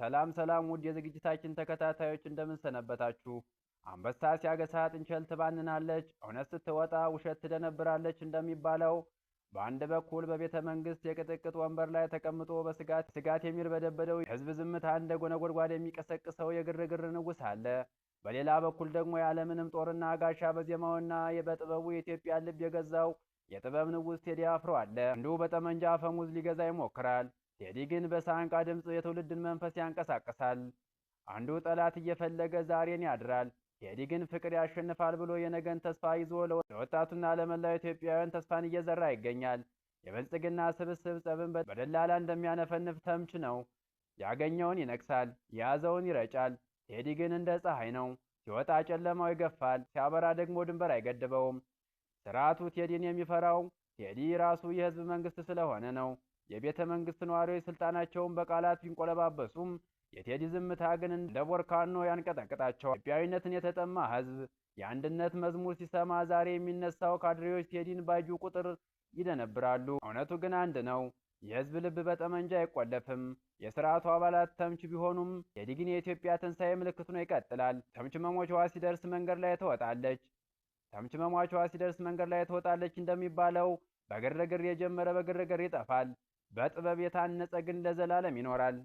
ሰላም ሰላም ውድ የዝግጅታችን ተከታታዮች፣ እንደምን ሰነበታችሁ? አንበሳ ሲያገሳ ጥንቸል ትባንናለች፣ እውነት ስትወጣ ውሸት ትደነብራለች እንደሚባለው፣ በአንድ በኩል በቤተ መንግስት የቅጥቅጥ ወንበር ላይ ተቀምጦ በስጋት ስጋት የሚርበደበደው የህዝብ ዝምታ እንደ ጎነጎድጓድ የሚቀሰቅሰው የግርግር ንጉሥ አለ። በሌላ በኩል ደግሞ ያለምንም ጦርና ጋሻ በዜማውና በጥበቡ የኢትዮጵያን ልብ የገዛው የጥበብ ንጉሥ ቴዲ አፍሮ አለ። አንዱ በጠመንጃ አፈሙዝ ሊገዛ ይሞክራል። ቴዲ ግን በሳንቃ ድምፅ የትውልድን መንፈስ ያንቀሳቅሳል። አንዱ ጠላት እየፈለገ ዛሬን ያድራል። ቴዲ ግን ፍቅር ያሸንፋል ብሎ የነገን ተስፋ ይዞ ለወጣቱና ለመላው ኢትዮጵያውያን ተስፋን እየዘራ ይገኛል። የብልጽግና ስብስብ ጸብን በደላላ እንደሚያነፈንፍ ተምች ነው። ያገኘውን ይነክሳል፣ የያዘውን ይረጫል። ቴዲ ግን እንደ ፀሐይ ነው። ሲወጣ ጨለማው ይገፋል፣ ሲያበራ ደግሞ ድንበር አይገድበውም። ስርዓቱ ቴዲን የሚፈራው ቴዲ ራሱ የህዝብ መንግስት ስለሆነ ነው። የቤተ መንግስት ነዋሪዎች ስልጣናቸውን በቃላት ቢንቆለባበሱም የቴዲ ዝምታ ግን እንደ ቦርካኖ ያንቀጠቅጣቸዋል። ኢትዮጵያዊነትን የተጠማ ህዝብ የአንድነት መዝሙር ሲሰማ ዛሬ የሚነሳው ካድሬዎች ቴዲን ባዩ ቁጥር ይደነብራሉ። እውነቱ ግን አንድ ነው። የህዝብ ልብ በጠመንጃ አይቆለፍም። የስርዓቱ አባላት ተምች ቢሆኑም ቴዲ ግን የኢትዮጵያ ትንሣኤ ምልክት ሆኖ ይቀጥላል። ተምች መሞቻዋ ሲደርስ መንገድ ላይ ትወጣለች። ተምች መሟቿዋ ሲደርስ መንገድ ላይ ትወጣለች እንደሚባለው፣ በግርግር የጀመረ በግርግር ይጠፋል። በጥበብ የታነጸ ግን ለዘላለም ይኖራል።